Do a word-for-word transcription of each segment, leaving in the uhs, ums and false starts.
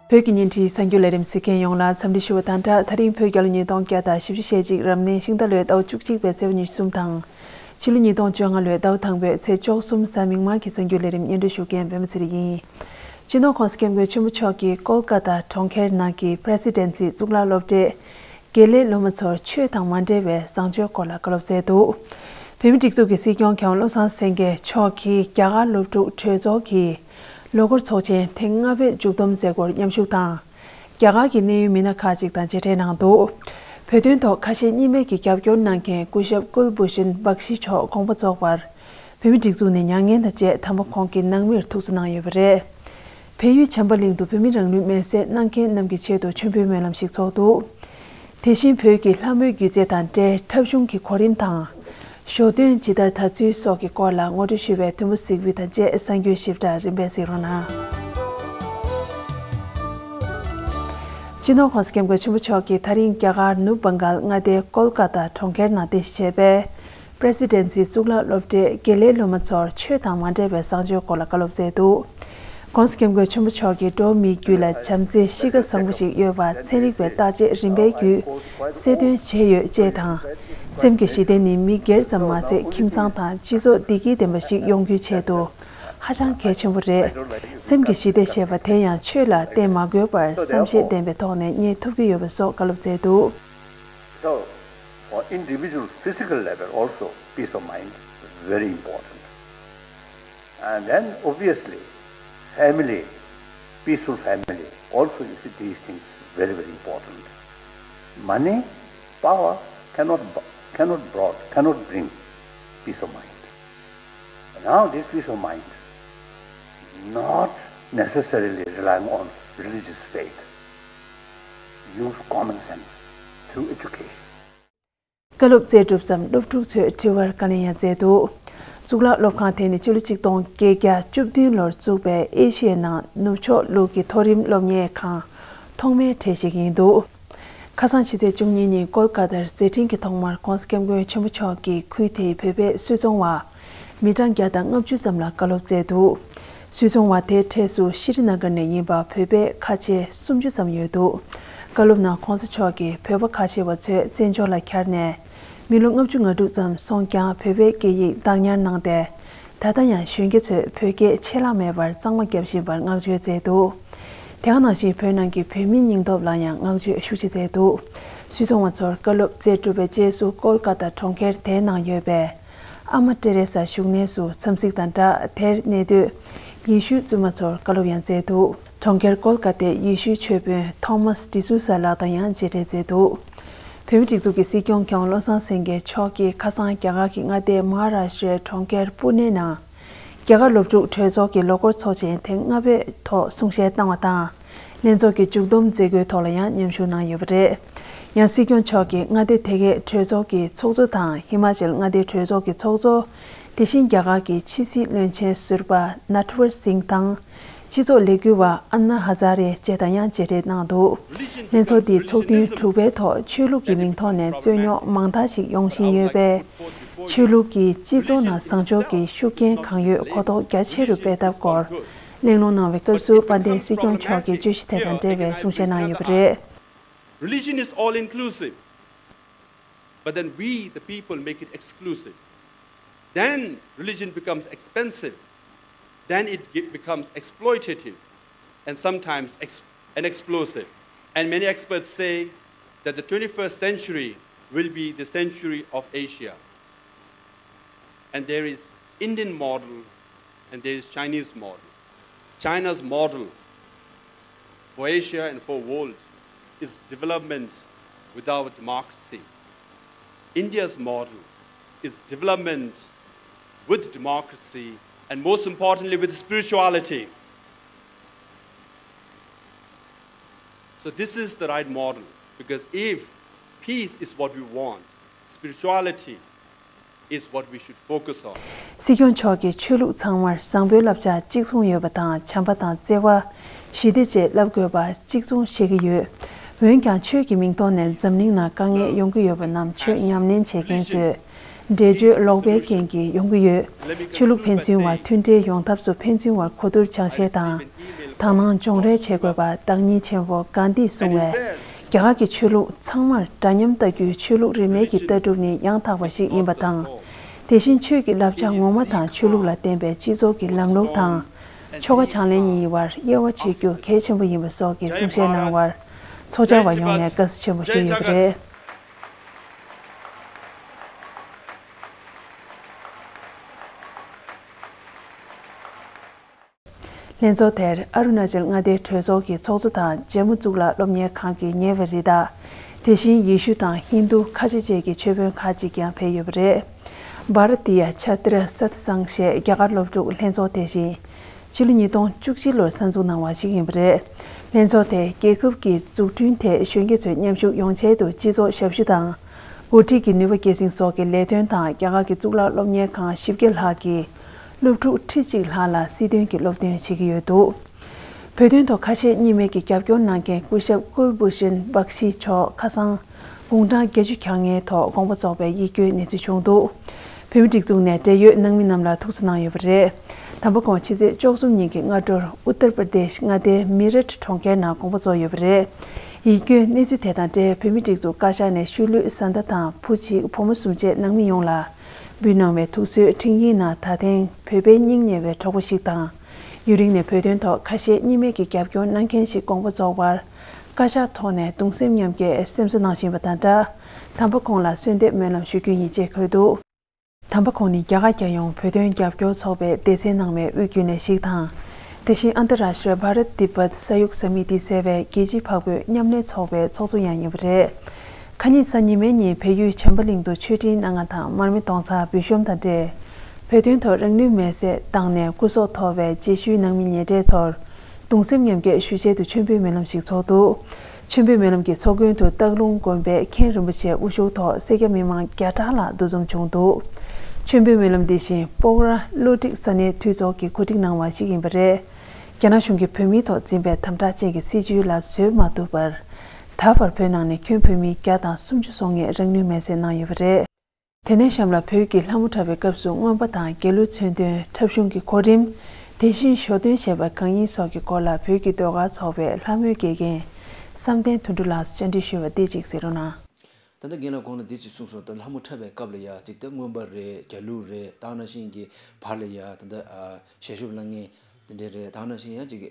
བོད་ཀྱི་བརྙན་འཕྲིན་གསར་འགྱུར་ལས་རིམ་གཟིགས་མཁན་ཡོངས་ལ་འཚམས་འདྲི་ཞུ་བ་དང་སྦྲགས། ད་རིང་བོད་རྒྱལ་ལོ་ཉིས་སྟོང་བརྒྱ་དང་བཞི་བཅུ་ཞེ་གཅིག་རབ་གནས་ཤིང་རྟ་ལོའི་ཟླ་བ་བཅུ་གཅིག་པའི་ཚེས་པ་ཉི་ཤུ་གསུམ་དང་། ཕྱི་ལོ་ཉིས་སྟོང་བཅོ་ལྔ་ལོའི་ཟླ་བ་དང་པོའི་ཚེས་བཅུ་གསུམ་གཟའ་མིག་དམར་གྱི་གསར་འགྱུར་ལས་རིམ་སྙན་སྒྲོན་ཞུ་མཁན་པད་མ་ཚེ་རིང་ཡིན། སྤྱི་ནོར་༸གོང་ས་༸སྐྱབས་མགོན་ཆེན་པོ་མཆོག་གིས་ཀོལ་ཀ་ཏཱ་གྲོང་ཁྱེར་ནང་གི་པྲེ་སི་ཌེན་སི་གཙུག་ལག་སློབ་གྲྭའི་དགེ་ལས་སློབ་མ་ཚོར་ཆོས་དང་མ་འབྲེལ་བའི་བཟང་སྤྱོད་སྐོར་ལ་བཀའ་སློབ་སྩལ་འདུག། བོད་མིའི་སྒྲིག་འཛུགས་ཀྱི་སྲིད་སྐྱོང་མཁས་དབང་བློ་བཟང་སེང་གེ་མཆོག་གིས་རྒྱ་གར་སློབ་ཕྲུག་གྲོས་ཚོགས་ཀྱི་ལོ་འཁོར་ཚོགས་ཆེན་ཐེངས་ལྔ་པའི་མཇུག་བསྡོམས་མཛད་སྒོར་མཉམ་ཞུགས་དང་། རྒྱ་གར་གྱི་གནད་ཡོད་མི་སྣ་ཁག་ཅིག་དང་མཇལ་འཕྲད་གནང་འདུག། བོད་དོན་ཐོག་ཁ་ཞེ་གཉིས་མེད་ཀྱི་རྒྱབ་སྐྱོར་གནང་མཁན་སྐུ་ཞབས་ཀུལ་བྷུ་ཤན་བྷག་ཤི་མཆོག་དགོངས་པ་རྫོགས་པར། བོད་མིའི་སྒྲིག་འཛུགས་ནས་མྱ་ངན་དང་བཅས་དམ་པ་ཁོང་གི་ནང་མིར་ཐུགས་གསོ་གནང་ཡོད་པ་རེད། བལ་ཡུལ་བྱམས་པ་གླིང་དུ་བོད་མི་རང་ལུས་མེར་སྲེག་གནང་མཁན་རྣམས་ཀྱི་ཆེད་དུ་མཆོད་འབུལ་སྨོན་ལམ་ཞིག་ཚོགས་འདུག། དེ་བཞིན་བོད་ཀྱི་ལྷ་མོའི་སྒྱུ་རྩལ་དང་འབྲེལ་འཁྲབ་གཞུང་གི་གོ་རིམ་དང་། ཞོ་སྟོན་ཇི་ལྟར་དར་ཚུལ་སོགས་ཀྱི་སྐོར་ལ་ངོ་སྤྲོད་ཞུས་པའི་ཐུན་མོང་གཟིགས་འབུལ་དང་བཅས་གསར་འགྱུར་ཞིབ་ཕྲ་རིམ་པས་གཟིགས་རོགས་གནང་། སྤྱི་ནོར་༸གོང་ས་༸སྐྱབས་མགོན་ཆེན་པོ་མཆོག་གིས་ད་རིང་རྒྱ་གར་ནུབ་བྷང་གཱལ་མངའ་སྡེའི་ཀོལ་ཀ་ཏཱ་གྲོང་ཁྱེར་ནང་རྟེན་གཞི་བྱས་པའི་པྲེ་སི་ཌེན་སི་གཙུག་ལག་སློབ་གྲྭའི་དགེ་ལས་སློབ་མ་ཚོར་ཆོས་དང་མ་འབྲེལ་བའི་བཟང་སྤྱོད་སྐོར་ལ་བཀའ་སློབ་སྩལ་འདུག། ༸གོང་ས་༸སྐྱབས་མགོན་ཆེན་པོ་མཆོག་གིས་འགྲོ་བ་མིའི་རྒྱུད་ལ་བྱམས་བརྩེའི་གཤིས་ཀ་བཟང་པོ་ཞིག་ཡོད་པ་ཚན་རིག་པའི་བརྟག་དཔྱད་རིམ་པའི་བརྒྱུད་གསལ་སྟོན་བྱས་ཡོད་ཅེས་དང་། སེམས་ཀྱི་ཞི་བདེ་ནི་མི་སྒེར་ཙམ་མ་ཟད་ཁྱིམ་ཚང་དང་སྤྱི་ཚོགས་བདེ་སྐྱིད་ལྡན་པ་ཞིག་ཡོང་རྒྱུའི་ཆེད་དུ་ཧ་ཅང་གལ་ཆེན་པོ་རེད། སེམས་ཀྱི་ཞི་བདེ་ཞེས་པ་དེ་ཡང་ཆོས་ལ་བརྟེན་མ་དགོས་པར་བསམ་ཤེས་ལྡན་པའི་ཐོག་ནས་རྙེད་ཐུབ་ཀྱི་ཡོད་པ་སོགས་བཀའ་སློབ་སྩལ་འདུག། So, for individual physical level also, peace of mind is very important. And then obviously, family, peaceful family, also you see these things very, very important. Money, power cannot, bu- cannot brought, cannot bring peace of mind. Now this peace of mind, not necessarily relying on religious faith, use common sense through education. བཀའ་སློབ་སྩལ་གྲུབ་མཚམས་སློབ་ཕྲུག་ཚོས་དྲི་བར་བཀའ་ལན་ཡང་སྩལ་འདུག། གཙུག་ལག་སློབ་ཁང་དེ་ནི་ཕྱི་ལོ་ཆིག་སྟོང་བརྒྱད་བརྒྱ་བཅུ་བདུན་ལོར་བཙུགས་པའི་ཨེ་ཤི་ཡའི་ནང་ནུབ་ཕྱོགས་ལུགས་ཀྱི་མཐོ་རིམ་སློབ་གཉེར་ཁང་ཐོག་མའི་གྲས་ཤིག་ཡིན་འདུག། ཁ་སང་ཕྱི་ཚེས་བཅུ་གཉིས་ཉིན་ཀོལ་ཀ་ཏར་མཛད་འཕྲིན་གྱི་ཐོག་མར་༸གོང་ས་༸སྐྱབས་མགོན་ཆེན་པོ་མཆོག་གིས་ཁུལ་དེའི་བོད་པའི་སུད་ཚོང་བ་མི་གྲངས་བརྒྱ་དང་ལྔ་བཅུ་ཙམ་ལ་བཀའ་སློབ་སྩལ་འདུག། སུད་ཚོང་བ་དེའི་གྲས་སུ་ཤྲི་ན་གར་ནས་ཡིན་པ་བོད་པའི་ཁ་ཆེ་སུམ་ཅུ་ཙམ་ཡོད་འདུག། བཀའ་སློབ་ནང་༸གོང་ས་མཆོག་གིས་བོད་པ་ཁ་ཆེ་བ་ཚོས་བཙན་བྱོལ་ལ་འཁྱར་ནས་མི་ལོ་ལྔ་བཅུ་ང་དྲུག་ཙམ་སོང་ཀྱང་བོད་པའི་སྐད་ཡིག་བདག་ཉར་གནང་སྟེ། ད་ལྟ་ཡང་གཞོན་སྐྱེས་ཚོས་བོད་སྐད་ཆད་ལྷག་མེད་པར་གཙང་མ་བརྒྱབ་བཞིན་པར་བསྔགས་བརྗོད་མཛད་འདུག། དེ་ག་ནང་བཞིན་བོད་ནང་གི་བོད་མིའི་སྙིང་སྟོབས་ལ་ཡང་བསྔགས་བརྗོད་ཤུགས་ཆེ་མཛད་འདུག། སུད་ཚོང་བ་ཚོར་བཀའ་སློབ་སྩལ་གྲུབ་པའི་རྗེས་སུ་ཀོལ་ཀ་ཏ་གྲོང་ཁྱེར་དེའི་ནང་ཡོད་པའི་ཨ་མ་ཏེ་རེ་ས་བཞུགས་གནས་སུ་འཚམས་གཟིགས་དང་སྦྲགས་དེར་གནས་སྡོད་ཡེ་ཤུའི་བཙུན་མ་ཚོར་བཀའ་སློབ་ཡང་སྩལ་འདུག། གྲོང་ཁྱེར་ཀོལ་ཀ་ཏའི་ཡེ་ཤུའི་ཆོས་དཔོན་ཐོ་མཱས་ཌི་སུ་ས་ལགས་དང་ཡང་མཇལ་འཕྲད་མཛད་འདུག། བོད་མིའི་སྒྲིག་འཛུགས་ཀྱི་སྲིད་སྐྱོང་མཁས་དབང་བློ་བཟང་སེང་གེ་མཆོག་གིས་ཁ་སང་རྒྱ་གར་གྱི་མངའ་སྡེ་མ་ཧཱ་རཱ་ཤྲའི་གྲོང་ཁྱེར་པུ་ནེ་ནང་རྒྱ་གར་སློབ་ཕྲུག་གྲོས་ཚོགས་ཀྱི་ལོ་འཁོར་ཚོགས་ཆེན་ཐེངས་ལྔ་པའི་ཐོག་གསུང་བཤད་གནང་བ་དང་། ལྷན་ཚོགས་ཀྱི་མཇུག་བསྡོམས་མཛད་སྒོའི་ཐོག་ལ་ཡང་མཉམ་ཞུགས་གནང་ཡོད་པ་རེད། ཡང་སྲིད་སྐྱོང་མཆོག་གིས་མངའ་སྡེ་དེ་གའི་གྲོས་ཚོགས་ཀྱི་ཚོགས་གཙོ་དང་ཧི་མ་ཅལ་མངའ་སྡེའི་གྲོས་ཚོགས་ཀྱི་ཚོགས་གཙོ། དེ་བཞིན་རྒྱ་གར་གྱི་ཕྱི་སྲིད་བློན་ཆེན་ཟུར་པ་ནཱ་ཐོར་སིང་དང་། སྤྱི་ཚོགས་ལས་འགུལ་བ་ཨན་ན་ཧ་ཛ་རེ་བཅས་དང་ཡང་མཇལ་འཕྲད་གནང་འདུག། ལྷན་ཚོགས་འདིའི་ཚོགས་ཐུན་དྲུག་པའི་ཐོག་ཆོས་ལུགས་ཀྱི་མིང་ཐོག་ནས་རྩོད་རྙོག་མང་དག་ཞིག་ཡོང་བཞིན་ཡོད་པས། ཆོས་ལུགས་ཀྱིས་སྤྱི་ཚོགས་ནང་བཟང་ཕྱོགས་ཀྱི་ཤུགས་རྐྱེན་གང་ཡོད་གོ་རྟོགས་རྒྱ་ཆེ་རུ་སྤེལ་ཐབས་སྐོར་གླེང་སློང་གནང་བའི་སྐབས་སུ་དཔལ་ལྡན་སྲིད་སྐྱོང་མཆོག་གིས་བརྗོད་གཞི་དེ་དང་འབྲེལ་བའི་གསུང་བཤད་གནང་ཡོད་པ་རེད། Religion is all inclusive, but then we, the people, make it exclusive. Then religion becomes expensive. Then it ge- becomes exploitative and sometimes ex- and explosive. And many experts say that the twenty-first century will be the century of Asia. And there is Indian model and there is Chinese model. China's model for Asia and for world is development without democracy. India's model is development with democracy and most importantly with spirituality. So this is the right model because if peace is what we want, spirituality is what we should focus on. སྲིད་སྐྱོང་མཆོག་གིས་ཆོས་ལུགས་ཚང་མར་བཟང་པོའི་བསླབ་བྱ་གཅིག་མཚུངས་ཡོད་པ་དང་བྱམས་པ་དང་བརྩེ་བ། ཞི་བདེ་བཅས་བསླབ་དགོས་པ་གཅིག་མཚུངས་བཤད་ཀྱི་ཡོད། འོན་ཀྱང་ཆོས་ཀྱི་མིང་ཐོག་ནས་འཛམ་གླིང་ནང་དཀའ་ངལ་ཡོང་གི་ཡོད་པ་རྣམས་ཆོས་ཉམས་ལེན་བྱེད་མཁན་ཚོས་འགྲེལ་བརྗོད་ལོག་པའི་རྐྱེན་གྱིས་ཡོང་གི་ཡོད། ཆོས་ལུགས་ཕན་ཚུན་བར་མཐུན་འབྲེལ་ཡོང་ཐབས་སུ་ཕན་ཚུན་བར་གོ་བསྡུར་སྦྱང་བཤད་དང་ དག་སྣང་སྦྱོང་རེས་བྱེད་དགོས་པ་བདག་ཉིད་ཆེན་པོ་གྷན་དྷིས་གསུངས་པས། རྒྱ་གར་གྱི་ཆོས་ལུགས་ཚང་མར་འདྲ་མཉམ་ལྟ་རྒྱུའི་ཆོས་ལུགས་རིས་མེད་ཀྱི་ལྟ་གྲུབ་ནི་ཡང་དག་པ་ཞིག་ཡིན་པ་དང་། དེ་བཞིན་ཆོས་ཀྱི་བསླབ་བྱ་ངོ་མ་དང་ཆོས་ལུགས་ལ་བརྟེན་པའི་སྤྱི་ཚོགས་ཀྱི་ལམ་ལུགས་དང་། ཆོ་ག་བྱང་ལེན་གཉིས་དབར་དབྱེ་བ་ཕྱེ་རྒྱུ་གལ་ཆེན་པོ་ཡིན་པ་སོགས་ཀྱི་གསུང་བཤད་གནང་བར། ཚོགས་བཅར་བ་ཡོངས་ནས་དགའ་བསུ་ཆེན་པོ་ཞུས་ཡོད་པ་རེད། ལྷན་ཚོགས་དེར་ཨ་རུ་ན་ཅལ་མངའ་སྡེའི་གྲོས་ཚོགས་ཀྱི་ཚོགས་གཙོ་དང་ཇམ་མུ་གཙུག་ལག་སློབ་གཉེར་ཁང་གི་ཉེ་བའི་རི་དྭགས། དེ་བཞིན་ཡེ་ཤུ་དང་ཧིན་རྡུ་ཁ་ཆེ་བཅས་ཀྱི་ཆོས་དཔོན་ཁག་ཅིག་ཀྱང་ཕེབས་ཡོད་པ་རེད། བྷ་ར་ཏི་ཡ་ཆ་ཏྲ་སད་སང་ཞེས་རྒྱ་གར་སློབ་ཕྲུག་ལྷན་ཚོགས་དེ་བཞིན། ཕྱི་ལོ་ཉིས་སྟོང་བཅུ་གཅིག་ལོར་གསར་འཛུགས་གནང་བ་ཞིག་ཡིན་པ་རེད། ལྷན་ཚོགས་དེས་རྒྱལ་ཁབ་ཀྱི་འཛུགས་སྐྲུན་ཐད་གཞོན་སྐྱེས་ཚོའི་མཉམ་ཞུགས་ཡོང་ཆེད་དུ་སྤྱི་ཚོགས་ཞབས་ཞུ་དང་། འགོ་ཁྲིད་ཀྱི་ནུས་པ་སྐྱེད་སྲིང་སོགས་ཀྱི་ལས་དོན་དང་རྒྱ་གར་གྱི་གཙུག་ལག་སློབ་གཉེར་ཁང་བཞི་བརྒྱ་ལྷག་གི་སློབ་ཕྲུག་ཁྲི་གཅིག་ལྷག་ལ་སྲིད་དོན་གྱི་སློབ་སྟོན་བྱེད་ཀྱི་ཡོད་འདུག་བོད་དོན་ཐོག་ཁ་ཞེ་གཉིས་མེད་ཀྱི་རྒྱབ་སྐྱོར་གནང་མཁན་སྐུ་ཞབས་ཀུལ་བྷུ་ཤན་བྷག་ཤི་མཆོག་ཁ་སང་། དགུང་གྲངས་བརྒྱད་ཅུ་གྱ་ལྔའི་ཐོག་དགོངས་པ་རྫོགས་པའི་ཡིད་སྐྱོའི་གནས་ཚུལ་བྱུང་འདུག་བོད་མིའི་སྒྲིག་འཛུགས་ནས་འབྲེལ་ཡོད་ནང་མི་རྣམས་ལ་ཐུགས་གསོ་གནང་ཡོད་པ་རེད། དམ་པ་ཁོང་ཕྱི་ཚེས་བཅུ་གསུམ་ཉིན་གྱི་སྔ་དྲོར་ཨུ་ཏར་པར་དེཤ་མངའ་སྡེའི་མི་རཊ་གྲོང་ཁྱེར་ནང་དགོངས་པ་རྫོགས་ཡོད་པ་རེད། ཡིད་སྐྱོའི་གནས་ཚུལ་དེ་དང་འབྲེལ་བོད་མིའི་སྒྲིག་འཛུགས་བཀའ་ཤག་ནས་ཤུལ་ལུས་བཟའ་ཟླ་དང་བུ་གཅིག་བུ་མོ་གསུམ་བཅས་ནང་མི་ཡོངས་ལ་འབུལ་གནང་བའི་ཐུགས་གསོའི་འཕྲིན་ཡིག་ནང་ད་ཐེངས་བོད་པའི་སྙིང་ཉེ་བའི་གྲོགས་པོ་ཞིག་དང་། ཡུན་རིང་ནས་བོད་དོན་ཐོག་ཁ་ཞེ་གཉིས་མེད་ཀྱི་རྒྱབ་སྐྱོར་གནང་མཁན་ཞིག་དགོངས་པ་རྫོགས་པར། བཀའ་ཤག་ཐོག་ནས་གདུང་སེམས་མཉམ་སྐྱེད་སེམས་གསོ་གནང་བཞིན་པ་དང་སྦྲགས། དམ་པ་ཁོང་ལ་གསོལ་འདེབས་སྨོན་ལམ་ཞུ་རྒྱུ་ཡིན་ཅེས་འཁོད་འདུག་དམ་པ་ཁོང་ནི་རྒྱ་གར་རྒྱལ་ཡོངས་བོད་དོན་རྒྱབ་སྐྱོར་ཚོགས་པའི་སྡེ་ཚན་ནང་མའི་དབུས་རྒྱུན་ལས་ཞིག་དང་། དེ་བཞིན་ཨན་ཏ་རཱ་ཤྲ་བྷ་རཏ་ཏི་བྷད་ས་ཡུག་ས་མི་ཏི་ཟེར་བའི་རྒྱལ་སྤྱིའི་འཕགས་བོད་མཉམ་ལས་ཚོགས་པའི་ཚོགས་གཙོ་ཡང་ཡིན་པ་རེད། ཁ་ཉིན་གཟའ་ཉི་མའི་ཉིན་བལ་ཡུལ་བྱམས་པ་གླིང་དུ་མཆོད་ཁྲིའི་གནང་བ་དང་མར་མེ་མདོང་ཚར་འབུལ་གཤོམ་དང་འབྲེལ། བོད་དོན་ཐོག་རང་ལུས་མེར་སྲེག་བཏང་ནས་སྐུ་སྲོག་ཐོབ་པའི་རྗེས་ཤུལ་ནང་མི་ཉེ་གྲས་ཚོར། གདུང་སེམས་མཉམ་སྐྱེད་ཞུ་ཆེད་དུ་མཆོད་འབུལ་སྨོན་ལམ་ཞིག་ཚོགས་འདུག་མཆོད་འབུལ་སྨོན་ལམ་གྱི་ཚོགས་མགོན་དུ་སྟག་ལུང་དགོན་པའི་མཁན་རིན་པོ་ཆེ་དབུ་བཞུགས་ཐོག་སེར་སྐྱ་མི་མང་བརྒྱ་ཕྲག་ལྷག་འདུ་འཛོམས་བྱུང་འདུག་མཆོད་འབུལ་སྨོན་ལམ་འདི་བཞིན་སྤོག་ར་བློ་སྒྲིག་ས་གནས་འཐུས་ཚོགས་ཀྱིས་གོ་སྒྲིག་གནང་བ་ཞིག་ཡིན་པ་རེད། རྒྱ་ནག་གཞུང་གིས་བོད་མིའི་ཐོག་འཛིན་པའི་དམ་དྲག་ཅན་གྱི་སྲིད་བྱུས་ལ་བཟོད་མ་ཐུབ་པར། ད་བར་བོད་ནང་ནས་ཁྱོན་བོད་མི་བརྒྱ་དང་སུམ་ཅུ་སོ་ལྔས་རང་ལུས་མེར་སྲེག་གནང་ཡོད་པ་རེད། དེ་ནས་གཤམ་ལ་བོད་ཀྱི་ལྷ་མོ་འཁྲབ་པའི་སྐབས་སུ་རྔོན་པ་དང་རྒྱལ་གླུ་མཚོན་དོན་འཁྲབ་གཞུང་གི་གོ་རིམ། དེ་བཞིན་ཞོ་སྟོན་ཞེས་པ་གང་ཡིན་སོགས་ཀྱི་སྐོར་ལ་བོད་ཀྱི་ཟློས་གར་ཚོགས་པའི་ལྷ་མོའི་དགེ་རྒན་བསམ་གཏན་དོན་གྲུབ་ལགས་སུ་བཅར་འདྲི་ཞུས་པ་འདི་གཅིག་གཟིགས་རོགས་གནང་། ད་ལྟ་རྒན་ལགས་གོང་ལ་འདི་གཅིག་གསུངས་སོང་། ད་ལྷ་མོ་འཁྲབ་པའི་སྐབས་ལ་ཡ་གཅིག་ད་རྔོན་པ་རེད། རྒྱལ་གླུ་རེད། ད་ནང་བཞིན་གྱི་བར་ལ་ཡ་ད་ལྟ་ཞལ་ཤུབས་བླང་མཁན་དེ་འདྲས་རེད། ད་ནང་བཞིན་ཡང་གཅིག་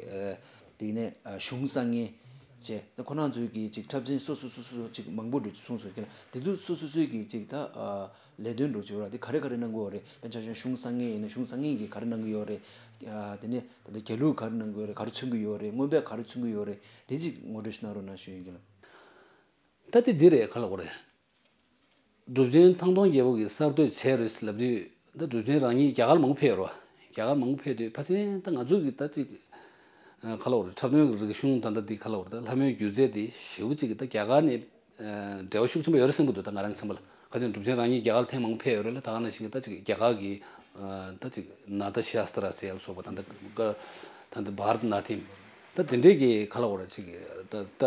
དེ་ནས་གཞུང་གསང་མཁན་བཅས། ད་ཁོ་རང་ཚོའི་གི་གཅིག་འཁྲབ་ཚན་སོ་སོ་སོ་སོ་གཅིག་མང་པོ་འདྲ་གསུངས་སོང་། ཁྱེད་རང་དེ་ཚོ་སོ་སོ་སོའི་གི་གཅིག་ད་ལས་དོན་འདྲ་བྱེད་ར་དེ་ག་རེ་ག་རེ་གནང་གི་ཡོད་རེད། དཔེར་ན་ཆ་བཞག་གཞུང་གསང་མཁན་ཡིན་ན་གཞུང་གསང་མཁན་གྱིས་ག་རེ་གནང་གི་ཡོད་རེད། དེ་ནས་ད་ལྟ་རྒྱལ་གླུ་ག་རེ་གནང་གི་ཡོད་རེད། ག་རེ་མཚོན་གྱི་ཡོད་རེད། རྔོན་པས་ག་རེ་མཚོན་གྱི་ཡོད་རེད། དེ་གཅིག་ངོ་སྤྲོད་ཞིག་གནང་རོགས་གནང་ཞུ་ཡིན་གྱི་ལ། ད་དེ་འདི་རེད། ག་ལབ་དགོས་རེད། སྒྲུབ་ཆེན་ཐང་སྟོང་རྒྱལ་པོ་གིས་གསར་གཏོད་བྱས་རེད་ལབ་དུས། ད་སྒྲུབ་ཆེན་རང་ཉིད་རྒྱ་གར་མང་པོ་ཕེབས་ཡོད་རེད་བ། རྒྱ་གར་མང་པོ་ཕེབས་དུས་ཕལ་ཆེར་ད་ང་ཚོ་གི་ད་ཅིག་ག་ལབ་དགོས་རེད། འཁྲབ་སྟོན་གྱི་རིག་གཞུང་ད་ལྟ་འདི་ག་ལབ་དགོས་རེད། ད་ལྷ་མོའི་སྒྱུ་རྩལ་འདི་ཞེ་པོ་ཅིག་གི་ད་རྒྱ་གར་ནས་འབྲེལ་བ་ཤུགས་ཆེན་པོ་ཡོད་རེད་བསམ་གྱི་འདུག་ད་ང་རང་གི་བསམ་པ་ལ། ཁ་སང་སྒྲུབ་ཆེན་རང་ཉིད་རྒྱ་གར་ཐེངས་མང་པོ་ཕེབས་ཡོད་རེད་ལ། ད་ག་ནང་བཞིན་གྱི་ད་ཅིག་རྒྱ་གར་གྱི་ད་ཅིག་ནཱ་ཏ་ཤཱསྟྲ་ཟེར་ཡ་ལ་སོགས་པ་ད་ད་ད་བྷ་རཏ་ནཱ་ཏིམ། ད་དེ་འདྲའི་གི་ག་ལབ་དགོས་རེད། ཅིག་ད་ད་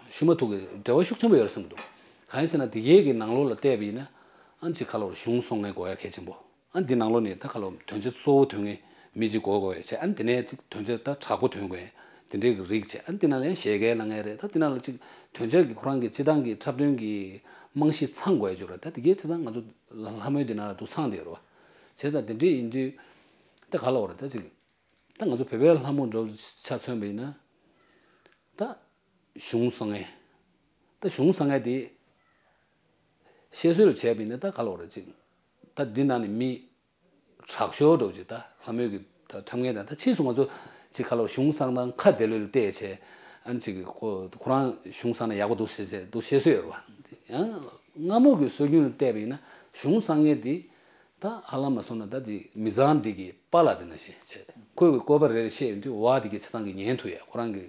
ཤུལ་མ་ཐུག་གི་འབྲེལ་བ་ཤུགས་ཆེན་པོ་ཡོད་རེད་བསམ་གྱི་འདུག་གང་ཡིན་ཟེར་ན་དེ་གའི་གི་ནང་ལོགས་ལ་བལྟས་པ་ཡིན་ན། ཨ་ཅིག་ག་ལབ་དགོས་རེད། གཞུང་གསུང་མཁན་དགོས་ཡ་གལ་ཆེན་པོ། ཨ་འདི་ནང་ལོགས་ནས་ད་ག་ལབ་དགོས་རེད། དོན་ཆེན་གཙོ་བོ་འདོན་མཁན་མི་གཅིག་དགོས་དགོས་ཡ་བྱས། ཨ་དེ་ནས་ཅིག་དོན་ཆེན་ད་དྲག་པོ་འདོན་དགོས་ཡ་དེ་འདྲའི་གི་རིགས་བྱས། ཨ་དེ་ནང་ལ་ཡང་ཞལ་འགེལ་གནང་མཁན་རེད། ད་དེ་ནང་ལ་ཅིག་དོན་ཆེན་གྱི་ཁོ་རང་གི་སྤྱི་བཏང་གི་འཁྲབ་སྟོན་གྱི་རྨང་གཞི་ཚང་དགོས་ཡ་ཅིག་ཡོད་རེད། ད་དེ་གའི་བྱས་ཙང་ང་ཚོ་ལྷ་མོའི་དེ་ནང་ལ་འདུག་ཚང་བསྡད་ཡོད་རེད་བ། བྱས་ཙང་དེ་འདྲ་ཡིན་དུས་ད་ག་ལབ་དགོས་རེད། ད་ཅིག་ད་ང་ཚོ་བོད་པའི་ལྷ་མོ་འདྲ་བོ་ཆ་མཚོན་པ་ཡིན་ན། ད་གཞུང་གསང་མཁན། ད་གཞུང་གསང་མཁན་དེ་བཤད་སྲོལ་བྱས་པ་ཡིན་ན་ད་ག་ལབ་དགོས་རེད། ཅིག་ད་འདི་ནང་ནས་མི་དྲག་ཤོས་འདྲ་བོ་ཅིག་ད་ལྷ་མོའི་གི་ད་འཁྲབ་མཁན་དང་། ད་ཕྱིས་སུ་ང་ཚོ་ཅིག་ག་ལབ་དགོས་རེད། གཞུང་གསང་སྟངས་ཁ་བདེ་ལོས་ལ་བལྟས་བྱས། ཨ་ནི་ཅིག་གི་ཁོ་ཁོ་རང་གཞུང་གསང་ན་ཡག་པོ་འདུག་ཟེར་བྱས་འདུག་བཤད་སྲོལ་ཡོད་རེད་བ། ཡང་སྔ་མོ་གི་སྲོལ་རྒྱུན་ལ་བལྟས་པ་ཡིན་ན་གཞུང་གསང་མཁན་དེ། ད་ཧ་ལམ་མ་སོང་ན་ད་ཅིག་མི་ཚང་འདི་གི་པཱ་ལགས་དེ་ནང་བཞིན་བྱས། ཁོས་གི་བཀོད་པ་རེ་རེ་བཤད་ཡོང་དུས་བ་དེ་གི་བྱས་ཙང་གི་ཉན་ཐུབ་ཡ། ཁོ་རང་གི་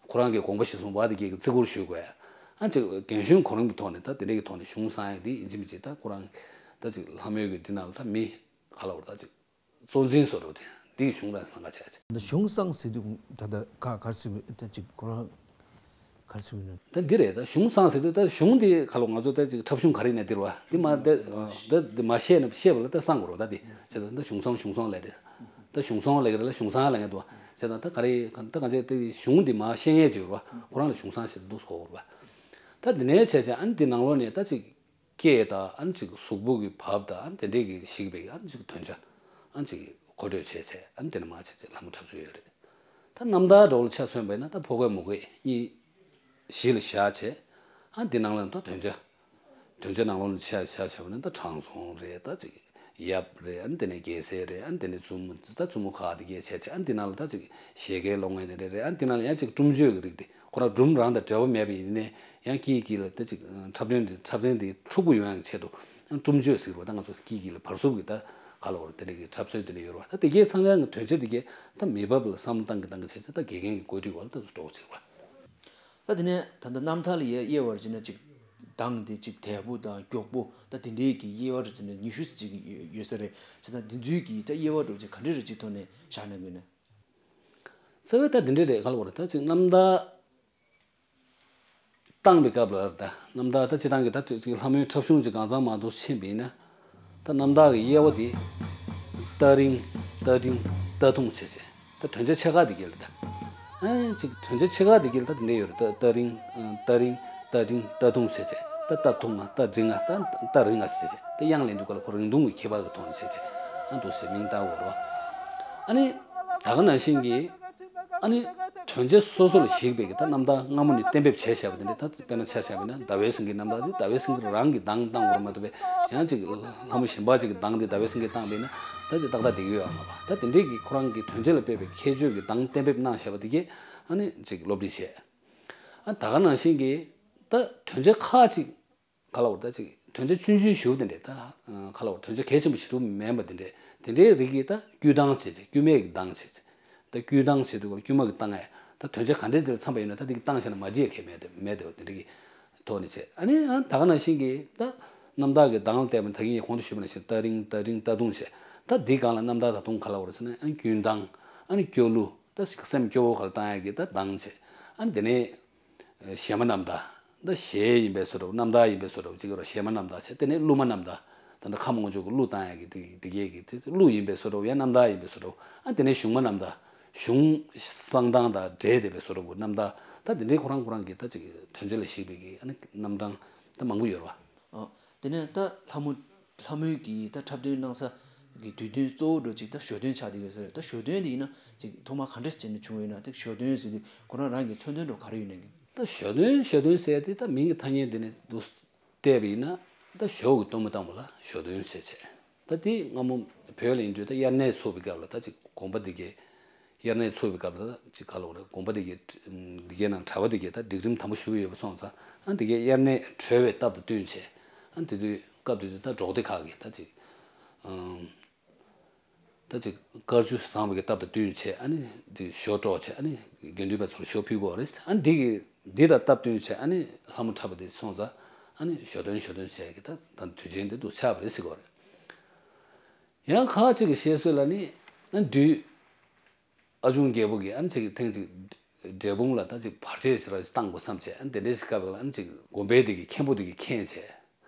ཁོ་རང་གི་དགོངས་པ་གཞིར་བཟུང་བ་དེ་གི་བརྩི་བཀུར་ཞུ་དགོས་ཡ། ཨ་ཅིག་རྒན་གཞོན་གོ་རིམ་གྱི་ཐོག་ནས་ད་དེ་འདྲ་གི་ཐོག་ནས་གཞུང་གསང་ཡ་དེ་ཡིན་གཅིག་མིན་གཅིག་ད་ཁོ་རང་ད་ཅིག་ལྷ་མོའི་གི་འདི་ནང་ལ་ད་མི་ག་ལབ་དགོས་རེད། ད་ཅིག་གཙོ་འཛིན་བཟོ་འདྲ་བོ་དེ་འདི་གི་གཞུང་རང་གསང་ཁ་བྱས་ཅིག་ད་གཞུང་གསང་ཟེར་དུས་ད་ད་ག་ག་རེ་ཟེར་དགོས། ད་ཅིག་ཁོ་རང་ག་རེ་ཟེར་དགོས་ན། ད་འདི་རེད། ད་གཞུང་གསང་ཟེར་དུས་ད་གཞུང་དེ་ག་ལབ་དགོས་རེད། ང་ཚོ་ད་ཅིག་འཁྲབ་གཞུང་ག་རེ་ཡིན་ན་འདིར་བ་འདི་མ་ད་ད་འདི་མ་ཤེས་ན་ཤེས་པ་ལ་ད་གསང་དགོས་རེད། ད་འདི་བྱས་ཙང་ད་གཞུང་གསང་གཞུང་གསང་ལབ་དེ། ད་གཞུང་བསྲང་ལབ་ཀྱི་རེད་ལ། གཞུང་བསྲང་ལབ་ཀྱི་འདུག་བ། བྱས་ཙང་ད་ག་རེ་ད་གང་བྱས་དེ་གཞུང་འདི་མར་ཤེས་མཁན་ཅིག་ཡོད་རེད་བ། ཁོ་རང་ལ་གཞུང་བསྲང་ཟེར་དུས་འདུག་གོ་རེད་བ། ད་འདི་ནས་བྱས་བྱས་ཨ་ནི་འདི་ནང་ལོགས་ནས་ད་ཅིག་སྐད་དང་ཨ་ནི་ཅིག་གཟུགས་པོ་གི་བབ་དང་ཨ་ནི་དེ་འདྲས་ཀྱི་ཞིག་པའི་ཨ་ནི་ཅིག་དོན་བྱ་ཨ་ནི་ཅིག་མཁོ་སྤྲོད་བྱས་བྱས་ཨ་ནི་དེ་ནས་མར་བྱས་བྱས་ལྷ་མོ་འཁྲབ་སྲོལ་ཡོད་རེད། ད་རྣམ་ཐར་འདྲ་བོ་ལ་ཆ་མཚོན་པ་ཡིན་ན་ད་ཕོ་སྐད་མོ་སྐད་གཉིས་གཞི་ལ་བཞག་བྱས། ཨ་འདི་ནང་ལ་ད་དོན་བྱ། དོན་བྱ་ནང་ལོགས་ལ་ཆ་ཆ་བཞག་པ་ན་ད་དྲང་སྲོང་རེད། ད་ཅིག་ཡབ་རེད། ཨ་ནི་དེ་ནས་རྒྱལ་སྲས་རེད། ཨ་ནི་དེ་ནས་བཙུན་མོ། ད་བཙུན་མོ་ཁག་དེ་གས་བྱས་བྱས། ཨ་ནི་དེ་ནང་ལ་ད་ཅིག་བཞད་གད་སློང་མཁན་དེ་འདྲ་རེད། ཨ་ནི་དེ་ནང་ལ་ཡང་ཅིག་སྒྲུབ་མཆོད་ཀྱི་རིགས་དེ་ཁོ་རང་སྒྲུབ་རང་དང་འབྲེལ་བ་མེད་པ་ཡིན་ནའི་ཡང་གིས་གིས་ལ་ད་ཅིག་འཁྲབ་སྟོན་དེ་འཁྲབ་ཚན་དེ་འཁྲུག་པོ་ཡོང་ཡག་ཆེད་དུ་སྒྲུབ་མཆོད་ཟེར་བ། ད་ང་ཚོ་གིས་གིས་ལ་བར་སྲུབ་ཀྱི་ད་ག་ལ་བར་དེ་འདྲ་གི་འཁྲབ་སྲོལ་དེ་འདྲ་ཡོད་རེད་བ། ད་དེ་གས་ཚང་ཡང་གི་དོན་བྱ་དེ་གས་ད་མི་བབ་ལ་བསམ་བློ་བཏང་གི་བཏང་གི་བྱས་བྱས་ད་དགེ་རྒན་གྱི་བཀོད་སྒྲིག་འོག་ལ་ད་འགྲོ་བྱེད་རེད་བ། ད་དེ་ནས་ད་ལྟ་རྣམ་ཐར་ལ་ཡ་དབྱེ་བ་བྱས་ན་ཅིག་གདངས་དེ་ཅིག་དལ་པོ་དང་མགྱོགས་པོ་ད་དེ་འདྲའི་གི་དབྱེ་བ་རེ་བྱས་ན་ཉི་ཤུ་ཅིག་ཡོད་ས་རེད། བྱས་ཙང་དེ་ཚོའི་གི་ད་དབྱེ་བ་འདྲ་བོ་ཅིག་ག་འདྲ་རེ་ཅིག་ཐོག་ནས་བཞག་ན་དགོས་ན། རྩ་བའི་ད་དེ་འདྲ་རེད། ག་ལ་བ་རེད། ད་ཅིག་རྣམ་ཐར་བཏང་པའི་སྐབས་ལ་རེད། ད་རྣམ་ཐར་ད་སྤྱིར་བཏང་གི་ད་ཅིག་ལྷ་མོའི་འཁྲབ་གཞུང་ཅིག་གང་ཚང་མ་གཏོགས་ཕྱིན་པ་ཡིན་ན། ད་རྣམ་ཐར་གྱི་དབྱེ་བ་དེ་རྟ་རིང་རྟ་འབྲིང་རྟ་ཐུང་བྱས་བྱས། ད་དོན་བྱ་ཆེ་ཁག་དེ་གས་ལ་ད། ཨ་ཅིག་དོན་བྱ་ཆེ་ཁག་དེ་གས་ལ་ད་དེ་འདྲས་ཡོད་རེད། ད་རྟ་རིང་རྟ་རིང་རྟ་འབྲིང་རྟ་ཐུང་བྱས་བྱས། ད་རྟ་ཐུང་ང་རྟ་འབྲིང་ང་ད་རྟ་རིང་ང་བྱས་བྱས། ད་དབྱངས་ལེན་དུས་སྐབས་ལ་ཁོ་རིང་ཐུང་གི་ཁྱད་པར་གྱི་ཐོག་ནས་བྱས་བྱས། ཨ་འདུག་སེ་མིང་བཏགས་ཡོད་རེད་བ། ཨ་ནི་ད་ག་ནང་བཞིན་གྱི་ཨ་ནི་དོན་བྱ་སོ་སོ་ལ་གཞིགས་པའི་གི་ད་རྣམ་ཐར་སྔ་མོ་ནས་གཏན་འབེབས་བྱས་བཞག་པ་དེ་འདྲ། ད་དཔེར་ན་ཆ་བཞག་པ་ན་ཟླ་བའི་སེང་གེའི་རྣམ་ཐར་དེ་ཟླ་བའི་སེང་གེ་རང་གི་གདངས་བཏང་དགོས་རེད་མ་གཏོགས་པའི་ཡང་ཅིག་ལྷ་མོ་གཞན་པ་ཅིག་གི་གདངས་དེ་ཟླ་བའི་སེང་གེ་བཏང་པས་ན་ད་དེ་ཏག་ཏག་བསྡད་ཀྱི་ཡོད་ཨ་མ་པ། ད་དེ་འདྲས་ཀྱི་ཁོ་རང་གི་དོན་བྱ་ལ་དཔག་པའི་ཁྱད་ཆོས་ཀྱི་གདངས་གཏན་འབེབས་གནང་བཞག་པ་དེ་གས་ཨ་ནི་ཅིག་སློབ་ཁྲིད་བྱས། ཨ་ད་ག་ནང་བཞིན་གྱི་ད་དོན་བྱ་ཁག་ཅིག་ག་ལ་བར་ད་ཅིག་དོན་བྱ་ཆུང་ཆུང་ཞིག་དེ་འདྲས་ད་ག་ལ་བར་དོན་བྱ་གལ་ཆེན་པོ་ཞིག་མིན་པ་དེ་འདྲས་དེ་འདྲའི་རིགས་ཀྱི་ད་དཀྱུས་གདངས་བྱས་བྱས། དཀྱུས་མའི་གི་གདངས་བྱས་བྱས། ད་དཀྱུས་གདངས་བྱས་དུས་སྐབས་ལ་དཀྱུས་མ་གི་གདངས་ཨེ་ད་དོན་བྱ་ག་འདྲས་ཅིག་ལ་འཚམ་པ་ཡིན་ན་ད་དེ་གི་གདངས་བྱས་ན་མ་འགྲིག་ཡ་གལ་མེད་དེ་མེད་དེ་བ་དེ་འདྲ་གི་ཐོག་ནས་བྱས། ཨ་ནི་ཨ་ད་ག་ནང་བཞིན་གྱི་ད་རྣམ་ཐར་གྱི་གདངས་ལ་བལྟས་པ་ན་ད་གིན་ངས་གོང་དུ་ཞུས་པ་ནང་བཞིན་རྟ་རིང་རྟ་འབྲིང་རྟ་ཐུང་བྱས། ད་འདི་སྒང་ལ་རྣམ་ཐར་ད་དུང་ག་ལ་བར་ཟེར་ན་ཨ་ནི་དཀྱུས་གདངས། ཨ་ནི་སྐྱོ་གླུ། ད་སེམས་སྐྱོ་བོ་ག་ལ་བཏང་ཡ་གི་ད་གདངས་བྱས། ཨ་ནི་དེ་ནས་གཞས་མ་རྣམ་ཐར། ད་གཞས་ཡིན་པའི་བཟོ་འདྲ་བོ་རྣམ་ཐར་ཡིན་པའི་བཟོ་འདྲ་བོ་ཅིག་ཡོད་རེད། གཞས་མ་རྣམ་ཐར་བྱས། དེ་ནས་གླུ་མ་རྣམ་ཐར། ད་ལྟ་ཁམས་སྔོན་ཆད་ཀྱི་གླུ་བཏང་ཡ་གི་དེ་དེ་གས་ཀྱི་དེ་གླུ་ཡིན་པའི་བཟོ་འདྲ་བོ་ཡང་རྣམ་ཐར་ཡིན་པའི་བཟོ་འདྲ་བོ། ཨ་དེ་ནས་གཞུང་མ་རྣམ་ཐར། གཞུང་བསྲང་སྟངས་དང་འབྲེལ་བསྡད་པའི་བཟོ་འདྲ་བོ་རྣམ་ཐར། ད་དེ་འདྲའི་ཁོ་རང་ཁོ་རང་གི་ད་ཅིག་དོན་བྱ་ལ་གཞིགས་པའི་གི་ཨ་ནི་རྣམ་གྲངས་ད་མང་པོ་ཡོད་རེད་བ། ཨ། དེ་ནས་ད་ལྷ་མོ་ལྷ་མོའི་གི་ད་འཁྲབ་སྟོན་གནང་ས་གི་དུས་སྟོན་གཙོ་བོ་འདྲ་ཅིག་ད་ཞོ་སྟོན་ཆགས་བསྡད་ཡོད་ས་རེད། ད་ཞོ་སྟོན་དེ་ཡིན་ན་ཅིག་ཐོག་མར་ག་འདྲ་བྱས་ནས་བྱུང་ཡོད་ན། ད་ཞོ་སྟོན་ཟེར་དུས་ཁོ་རང་རང་གི་མཚོན་དོན་འདྲ་ག་རེ་ཡོད་ན་གི། ད་ཞོ་སྟོན་ཞོ་སྟོན་ཟེར་དེ་ད་མིང་གི་ཐ་སྙད་དེ་ནས་འདུག་བལྟས་པ་ཡིན་ན་ད་ཞོ་གི་གཏོར་མ་བཏང་བ་ལ་ཞོ་སྟོན་ཟེར་བྱས། ད་དེ་སྔ་མོ་བོད་ལ་ཡིན་དུས་ད་དབྱར་གནས་ཚུགས་པའི་སྐབས་ལ་ད་ཅིག་དགོན་པ་འདི་གའི་དབྱར་གནས་ཚུགས་པའི་སྐབས་ལ་ད་ཅིག་ག་ལ་བ་རེད། དགོན་པ་འདི་གའི་འདི་གའི་ནང་གྲྭ་པ་འདི་གའི་ད་སྒྲིག་ཁྲིམས་དམ་པོ་ཞེ་པོ་ཡོད་པ་སོང་ཙང་། ཨ་འདི་གའི་དབྱར་གནས་གྲོལ་བའི་སྟབས་དང་བསྟུན་བྱས། ཨ་དེ་དུས་སྐབས་དེ་དུས་ད་འབྲོག་སྡེ་ཁག་གི་ད་ཅིག་ཨང་། ད་ཅིག་དཀར་ཆུ་བཟང་བའི་སྟབས་དང་བསྟུན་བྱས། ཨ་ནི་འདི་ཞོ་དཀྲོགས་བྱས། ཨ་ནི་དགེ་འདུན་པ་ཚོར་ཞོ་ཕུལ་དགོས་རེད། ཨ་ནི་འདི་གི་འདི་དང་སྟབས་བསྟུན་བྱས། ཨ་ནི་ལྷ་མོ་འཁྲབ་པ་དེ་སོང་ཙང་ཨ་ནི་ཞོ་སྟོན་ཞོ་སྟོན་བྱས་ཀྱི་ད་ད་དུས་ཆེན་དེ་འདུག་ཆགས་པ་རེད་ཟེར་དགོས་རེད། ཡང་ཁག་ཅིག་གི་བཤད་སྲོལ་ལ་ནི་ཨ་ནི་བདུད་ཨ་ཆུང་རྒྱལ་པོ་གིས་ཨ་ནི་ཅིག་ཐེངས་ཅིག་འབྲས་སྤུངས་ལ་ད་ཅིག་བར་ཆད་ཞིག་རང་ཞིག་བཏང་དགོས་བསམ་བྱས། ཨ་ནི་དེ་འདྲའི་ཞིག་སྐབས་ལ་ཨ་ནི་ཅིག་དགོན་པའི་དེ་གི་མཁན་པོ་དེ་གིས་མཁྱེན་བྱས།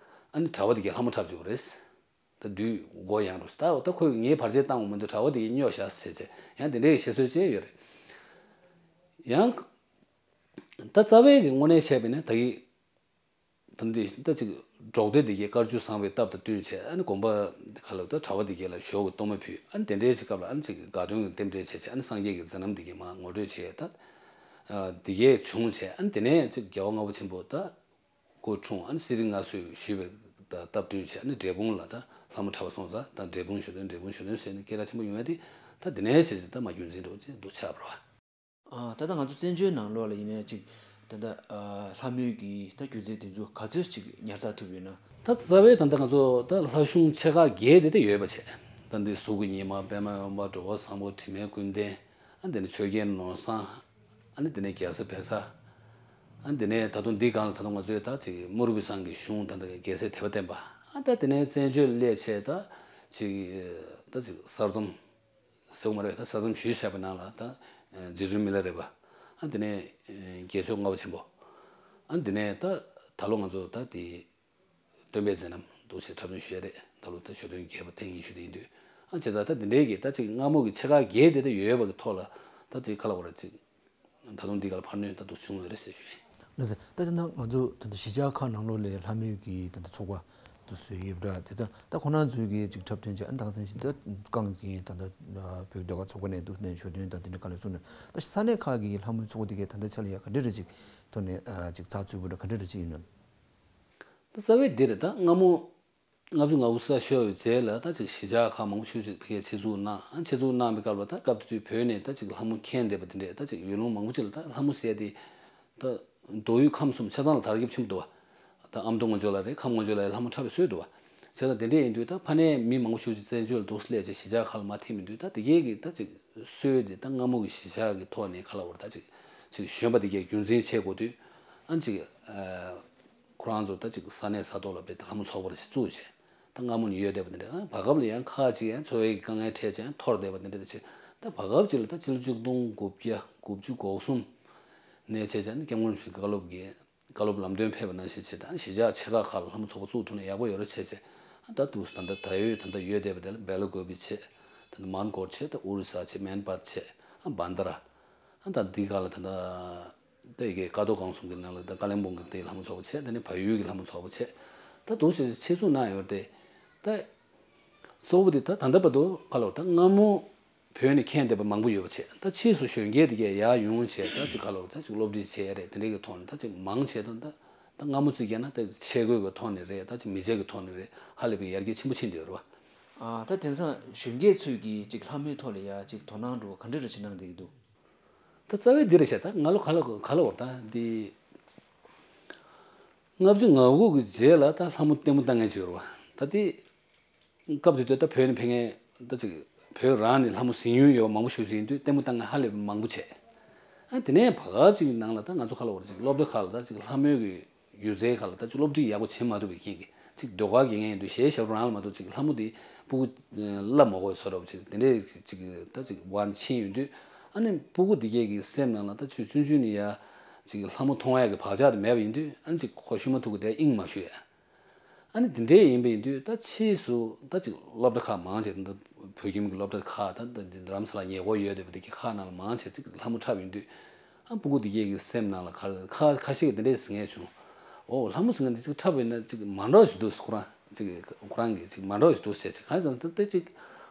ཨ་ནི་གྲྭ་པ་དེ་གིས་ལྷ་མོ་འཁྲབ་བཅུག་པ་རེད། ད་བདུད་མགོ་ཡངས་འགྲོ་ཟེར། ད་ད་ཁོས་ངའི་བར་ཆད་བཏང་བ་མི་འདུག་གྲྭ་པ་དེ་གིས་སྨྱོ་བཞག་ཟེར་བྱས། ཡང་དེ་འདྲའི་བཤད་སྲོལ་ཅིག་ཡོད་རེད། ཡང་ད་རྩ་བའི་གི་དངོས་གནས་བཤད་པ་ཡིན་ན་ད་གི་ད་འདི་ད་ཅིག་འབྲོག་སྡེ་འདི་གའི་དཀར་ཆུ་བཟང་བའི་སྟབས་དང་བསྟུན་བྱས། ཨ་ནི་དགོན་པ་འདི་ག་ལ་ད་གྲྭ་པ་འདི་གའི་ལ་ཞོ་གི་གཏོར་མ་ཕུལ། ཨ་ནི་དེ་འདྲའི་ཅིག་སྐབས་ལ་ཨ་ནི་ཅིག་དགའ་སྟོན་གྱི་རྟེན་འབྲེལ་བྱས་བྱས། ཨ་ནི་སངས་རྒྱས་ཀྱི་མཛད་རྣམ་འདི་གའི་མར་ངོ་སྤྲོད་བྱས། ད་འདི་གའི་བྱུང་བྱས། ཨ་ནི་དེ་ནས་ཅིག་རྒྱལ་བ་ལྔ་པ་ཆེན་པོ་ད་སྐུ་འཁྲུངས། ཨ་ནི་གསེར་རི་མངའ་གསོལ་ཞུས་པའི་ད་སྟབས་བསྟུན་བྱས། ཨ་ནི་འབྲས་སྤུངས་ལ་ད་ལྷ་མོ་འཁྲབ་པ་སོང་ཙང་ད་འབྲས་སྤུངས་ཞོ་སྟོན་འབྲས་སྤུངས་ཞོ་སྟོན་ཟེར་ནས་སྐད་གྲགས་ཆེན་པོ་ཡོང་ཡ་དེ་ད་འདི་ནས་བྱས་བྱས་ད་མ་རྒྱུན་འཛིན་འགྲོ་ཅེས་འདུག་ཆགས་པ་རེད་བ། ཨ། ད་ལྟ་ང་ཚོ་བཙན་བྱོལ་ནང་ལོགས་ལ་ཡིན་ནའི་ཅིག་ད་ལྟ་ཨ་ལྷ་མོའི་གི་ད་སྒྱུ་རྩལ་དེ་ཚོ་ག་ཚོད་ཅིག་ཉར་ཚགས་ཐུབ་ཡོད་ན། ད་རྩ་བའི་ད་ལྟ་ང་ཚོ་ད་ལྷ་གཞུང་ཆེ་ཁག་བརྒྱད་དེ་ད་ཡོད་པ་བྱས། ད་འདི་གཟུགས་ཀྱི་ཉི་མ། པདྨ་འོད་འབར། འགྲོ་བ་བཟང་པོ། དྲི་མེད་ཀུན་ལྡན། ཨ་འདི་ནས་ཆོས་རྒྱལ་ནོར་བཟང་། ཨ་ནི་འདི་ནས་རྒྱལ་སྲས་བལ་བཟའ། ཨ་འདི་ནས་ད་དུང་འདི་སྒང་ལ་ད་དུང་ང་ཚོའི་ད་ཅིག་དམུ་རུ་བི་ཚང་གི་གཞུང་ད་ལྟ་རྒྱལ་སྲས་དད་པ་བསྟན་པ། ཨ་ད་འདི་ནས་བཙན་བྱོལ་སླེབས་བྱས་ད་ཅིག་ད་ཅིག་གསར་རྩོམ་ཟེར་བ་མ་རེད། ད་གསར་རྩོམ་ཞུས་བཞག་པའི་ནང་ལ་ད་རྗེ་བཙུན་མི་ལ་རས་པ། ཨ་དེ་ནས་རྒྱལ་མཆོག་ལྔ་པ་ཆེན་པོ། ཨ་དེ་ནས་ད་ད་ལོ་ང་ཚོ་ད་དེ་སྟོན་པའི་མཛད་རྣམ་འདུག་སེ་འཁྲབ་སྟོན་ཞུས་རེད། ད་ལོ་ད་ཞོ་སྟོན་རྒྱས་པ་ཐེངས་ཉི་ཤུ་དེ་ཡིན་དུས། ཨ་བྱས་ཙང་ད་འདི་འདྲའི་གི་ད་ཅིག་སྔ་མོ་གི་ཆེ་ཁག་བརྒྱད་དེ་ད་ཡོད་པ་གི་ཐོག་ལ་ད་ཅིག་ག་ལབ་དགོས་རེད། ཅིག་ད་དུང་འདི་ག་ལ་འཕར་སྣོན་ད་དུང་བྱུང་ཡོད་རེད་ཟེར་ཞུ་ཡིན། ལགས་སོ། ད་དེ་ན་ང་ཚོ་ད་ལྟ་གཞིས་ཆགས་ཁག་ནང་ལོགས་ལ་ལྷ་མོའི་གི་ད་ལྟ་ཚོགས་པ་དུ་བཟོས་ཡོད་པ་འདྲ། དེ་ཚོ་ད་ཁོང་རྣམ་ཚོའི་གི་ཅིག་འཁྲབ་སྟོན་བྱས། ཨ་ནི་ད་ག་ནང་བཞིན་ད་རྐང་གི་ད་ལྟ་བོད་ཀྱི་ཟློས་གར་ཚོགས་པ་ནས་འདུག་ནས་ཞུ་དོན་ད་དེ་འདྲ་ག་ལ་གསུངས་ནས། ད་ས་གནས་ཁག་གི་ལྷ་མོའི་ཚོགས་པ་དེ་གས་ད་ལྟ་ཆ་ལ་ཡ་ག་འདྲ་རེ་ཅིག་ཐོག་ནས་ཨ་ཅིག་ཚགས་ཚུད་པོ་འདྲ་ག་འདྲ་རེ་ཅིག་ཡིན་ནམ། ད་རྩ་བའི་འདི་རེད། ད་སྔ་མོ་ལྔ་བཅུ་ང་དགུ་ས་ཤོར་བའི་རྗེས་ལ་ད་ཅིག་གཞིས་ཆགས་ཁག་མང་པོ་ཞིག་ཅིག་ཕ་གིར་ཆེད་འཛུགས་གནང་། ཨ་ཆེད་འཛུགས་གནང་བའི་སྐབས་ལ་ད་སྐབས་དེ་དུས་བོད་ནས་ད་ཅིག་ལྷ་མོ་མཁྱེན་བསྡད་པ་དེ་འདྲས་ད་ཅིག་ཡུལ་ལུང་མང་པོ་ཅིག་ལ་ད་ལྷ་མོ་ཟེར་དེ་ད་མདོ་དབུས་ཁམས་གསུམ་ཆ་ཚང་ལ་དར་ཁྱབ་ཆེན་པོ་འདུག་བ། ད་ཨ་མདོ་ངོས་ཕྱོགས་ལ་རེད། ཁམས་ངོས་ཕྱོགས་ལ་ཡང་ལྷ་མོ་འཁྲབ་པའི་སྲོལ་འདུག་བ། བྱས་ཙང་དེ་འདྲས་ཡིན་དུས་ད་ཕ་ནས་མི་མང་པོ་ཞིག་ཅིག་བཙན་བྱོལ་ལ་འདུག་སླེབས་བྱས་གཞིས་ཆགས་ཁག་ལ་མར་ཐིམ་ཡོང་དུས་ད་དེ་གས་ཀྱི་ད་ཅིག་སྲོལ་དེ་ད་སྔ་མོ་གི་གཞིས་ཆགས་ཀྱི་ཐོག་ནས་ག་ལབ་དགོས་རེད། ད་ཅིག་ཅིག་ཞོན་པ་དེ་གས་རྒྱུན་འཛིན་བྱེད་དགོས་དུས་ཨ་ཅིག་ཨ། ཁོ་རང་ཚོ་ད་ཅིག་ས་གནས་ས་ཐོག་ལ་དཔེ་ལྷ་མོ་ཚོགས་པ་རེ་ཞིག་བཙུགས་བྱས། ད་སྔ་མོ་ནས་ཡོད་བསྡད་པ་འདི་འདྲ། ཨ་བར་སྐབས་ལ་ཡང་ཁག་ཅིག་ཡང་འཚོ་བའི་དཀའ་ངལ་འཕྲད་བྱས་ཡང་འཐོར་བསྡད་པ་འདི་འདྲ་ད་ཅིག་ད་བར་སྐབས་ཅིག་ལ་ད་ཕྱི་ལོ་ཆིག་སྟོང་དགུ་བརྒྱ་དགུ་བཅུ་གོ་གསུམ་ནས་བྱས་བྱས་ནས་སྐྱབས་མགོན་རིན་པོ་ཆེ་བཀའ་སློབ་ཀྱི་བཀའ་སློབ་ལམ་སྟོན་ཕེབས་པ་ནང་བཞིན་བྱས། ད་གཞིས་ཆགས་ཆེ་ཁག་ཁག་ལ་ལྷ་མོ་ཚོགས་པ་བཙུགས་ཐུབ་ན་ཡག་པོ་ཡོད་རེད་བྱས་བྱས། ཨ་ད་དུས་སུ་ད་ལྟ་ད་ཡོད་ད་ལྟ་ཡོད་བསྡད་པ་དེ་ལ་སྦེ་ལ་གོ་བི་བྱས། ད་ལྟ་མན་གོར་བྱས། ད་ཨོ་རི་ས་བྱས། མན་པད་བྱས། ཨ་བན་དྷ་ར། ཨ་ད་འདི་ག་ལ་ད་ལྟ་ད་ཡི་གེ་ཀ་རྡོ་རྐང་གསུམ་གྱི་ནང་ལ་ད་ཀ་ལིམ་པོང་གི་དེ་ལྷ་མོ་ཚོགས་པ་བྱས། དེ་ནས་བལ་ཡུལ་གྱི་ལྷ་མོ་ཚོགས་པ་བྱས། ད་འདུག་སེ་ཆེད་འཛུགས་གནང་ཡོད་དེ། ད་གཙོ་བོ་དེ་ད་ད་ལྟ་བར་དུ་ག་ལ་ད་སྔ་མོ་བོད་ནས་མཁྱེན་བསྡད་པ་མང་པོ་ཡོད་པ་བྱས། ད་ཕྱིས་སུ་གཞོན་སྐྱེས་དེ་གས་ཡར་ཡོང་བྱས་ད་ཅིག་ག་ལ་ད་ཅིག་སློབ་ཁྲིད་བྱས་རེད། དེ་འདྲའི་གི་ཐོག་ནས་ད་ཅིག་མང་ཆེ་ད་ད་ད་སྔ་མོ་ཅིག་བརྒྱབ་ན་ད་ཆས་གོས་ཀྱི་ཐོག་ནས་རེད། ད་ཅིག་མི་ཚེ་གི་ཐོག་ནས་རེད། ཧ་ལས་པའི་ཡར་རྒྱས་ཆེན་པོ་ཕྱིན་བསྡད་ཡོད་རེད་བ། ཨ་ད་དེང་སང་གཞོན་སྐྱེས་ཚོས་ཀྱིས་ཅིག་ལྷ་མོའི་ཐོག་ལ་ཡ་ཅིག་དོ་སྣང་འགྲོ་ག་འདྲ་རེ་བྱེད་གནང་བསྡད་ཀྱི་འདུག་ད་རྩ་བའི་འདི་རེད་བྱས། ད་ང་ལོ་ག་ལ་ག་ལ་བར་ད་འདི་ལྔ་བཅུ་ང་དགུ་གི་རྗེས་ལ་ད་ལྷ་མོ་ལྟད་མོ་ལྟ་མཁན་ཅིག་ཡོད་རེད་བ། ད་དེ་སྐབས་དེ་དུས་ད་བོད་ནས་ཕེབས་མཁན་ད་ཅིག་བོད་རང་ནས་ལྷ་མོ་གཟིགས་མྱོང་ཡོད་པ་མང་པོ་ཞིག་ཅིག་ཡིན་དུས་ལྟད་མོ་ལྟ་མཁན་ཧ་ལས་པ་མང་པོ་བྱས། ཨ་དེ་ནས་བར་སྐབས་ཅིག་གི་ནང་ལ་ད་ང་ཚོ་ག་ལ་བར་ཅིག་སློབ་གྲྭ་ཁག་ལ་ད་ཅིག་ལྷ་མོའི་གི་སྒྱུ་རྩལ་ཁག་ལ་ད་ཅིག་སློབ་ཁྲིད་ཡག་པོ་བྱེད་མ་ཐུབ་པའི་རྐྱེན་གྱིས། ཅིག་ཟློས་གར་དགེ་རྒན་ཡིན་དུས་གཞས་ཞབས་བྲོ་རང་ལ་མ་གཏོགས་ཅིག་ལྷ་མོ་དེ་སྤུ་གུ་བསླབ་མ་དགོས་བཟོ་འདྲ་བ་ཅིག་དེ་འདྲས་ཅིག་ད་ཅིག་བར་ནས་ཕྱིན་ཡོང་དུས། ཨ་ནི་སྤུ་གུ་དེ་གས་ཀྱི་སེམས་ནང་ལ་ད་ཆུ་ཆུང་ཆུང་ནས་ཡ་ཅིག་ལྷ་མོ་མཐོང་ཡག་གི་བག་ཆགས་དེ་མེད་པ་ཡིན་དུས། ཨ་ནི་ཅིག་ཁོ་ཤུལ་མ་ཐུག་གི་དེ་དབྱིངས་མ་ཞུགས་ཡ། ཨ་ནི་དེ་འདྲས་ཡིན་པ་ཡིན་དུས་ད་ཕྱིས་སུ་ད་ཅིག་སློབ་གྲྭ་ཁག་མང་ཆེ་ད་བོད་ཁྱིམ་གྱི་སློབ་གྲྭ་ཁག་ད་ད་རྡ་རམ་ས་ལ་ཉེ་འཁོར་ཡོད་བསྡད་པ་དེ་གི་ཁག་ནང་ལ་མང་ཆེ་ཅིག་ལྷ་མོ་འཁྲབ་ཡོང་དུས། ཨ་སྤུ་གུ་དེ་གས་ཀྱི་སེམས་ནང་ལ་ཁ་ཁ་ཁ་ཤས་ཀྱིས་དེ་འདྲས་ཟེར་མཁན་བྱུང་། ཨོ་ལྷ་མོ་ཟེར་མཁན་དེ་ཅིག་འཁྲབ་པ་ཡིན་ན་ཅིག་མ་འགྲོ་ཞིག་འདུག་ཁོ་རང་ཅིག་ཁོ་རང་གིས་ཅིག་མ་འགྲོ་ཞིག་འདུག་ཟེར་ཅིག་གང་ཟེར་ན་ད་དེ་ཅིག་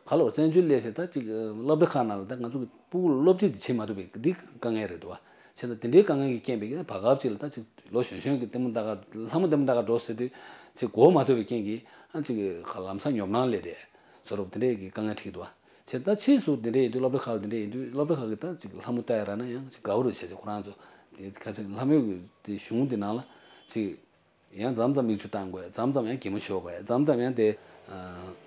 ག་ལ་བར་བཙན་བྱོལ་སླེབས་ཟེར་ད་ཅིག་སློབ་གྲྭ་ཁག་ནང་ལ་ད་ང་ཚོ་གི་སྤུ་གུ་སློབ་ཁྲིད་དེ་བྱེད་མ་ཐུབ་པའི་འདི་དཀའ་ངལ་རེད་འདུག་བ། བྱས་ཙང་དེ་འདྲའི་དཀའ་ངལ་གྱི་རྐྱེན་པས་བར་སྐབས་ཅིག་ལ་ད་ཅིག་ལོ་གཞོན་གཞོན་གྱི་ལྟད་མོ་ལྟ་ག་ལྷ་མོ་ལྟད་མོ་ལྟ་ག་འགྲོ་ཟེར་དུས་ཅིག་གོ་མ་ཆོད་པའི་རྐྱེན་གྱིས་ཨ་ཅིག་ལམ་སང་ཉོབ་སྣང་སླེབས་ཏེ་བཟོ་འདྲ་བོ་དེ་འདྲའི་གི་དཀའ་ངལ་འཕྲད་ཀྱི་འདུག་བ། བྱས་ད་ཕྱིས་སུ་དེ་འདྲ་ཡིན་དུས་སློབ་གྲྭ་ཁག་ལ་དེ་འདྲ་ཡིན་དུས་སློབ་གྲྭ་ཁག་གིས་ད་ཅིག་ལྷ་མོ་ལྟ་ཡ་རག་ན་ཡང་ཅིག་དགའ་བོ་རེད་བྱས་ཅིག་ཁོ་རང་ཚོ་དེ་ཁ་ཅིག་ལྷ་མོའི་གི་དེ་གཞུང་དེ་ནང་ལ་ཅིག་ཡང་མཚམས་མཚམས་མིག་ཆུ་བཏང་དགོས། མཚམས་མཚམས་ཡང་གད་མོ་ཤོར་དགོས། མཚམས་མཚམས་ཡང་དེ་ཨ་